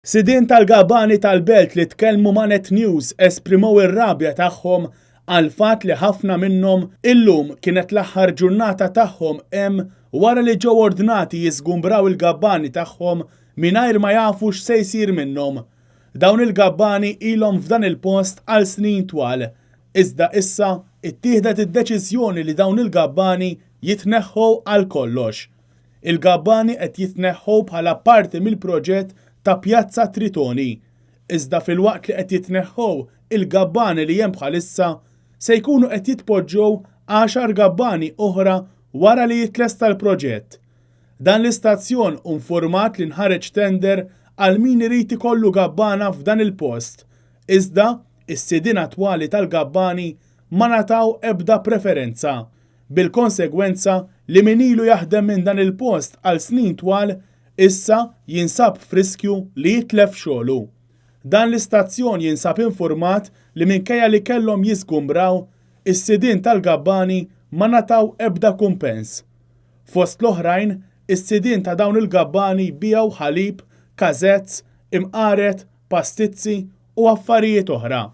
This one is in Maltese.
Sidien tal-gabani tal-Belt li tkellmu ma' Net News esprimow ir-rabja tagħhom għall-fatt li ħafna minnhom illum kienet l-aħħar ġurnata tagħhom hemm wara li ġew ordnati jiżgumbraw il-gabbani tagħhom mingħajr ma jafu x'se jsir minnhom. Dawn il-gabbani ilhom f'dan il-post għal snin twal. Iżda issa ttieħdet id-deċiżjoni li dawn il-gabbani jitneħħu għal kollox. Il-gabbani qed jitneħħu bħala parti mill-proġett ta' Pjazza Tritoni. Iżda filwaqt li qed jitneħħu il-gabbani li hemm bħalissa, se jkunu qed jitpoġġew għaxar gabbani oħra wara li jitlesta l-proġett. Dan l-istazzjon hu nfurmat li nħareġ tender għal min irid ikollu gabbana f'dan il-post, iżda s-sidien attwali tal-gabbani ma ngħataw ebda preferenza, bil-konsegwenza li min ilu jaħdem minn dan il-post għal snin twal issa jinsab f'riskju li jitlef xogħlu. Dan l-istazzjon jinsab infurmat li minkejja li kellhom jiżgumbraw, is-sidien tal-gabbani ma ngħataw ebda kumpens. Fost l-oħrajn, is-sidien ta' dawn il-gabbani jbigħu ħalib, kazezz, imqaret, pastizzi u affarijiet oħra.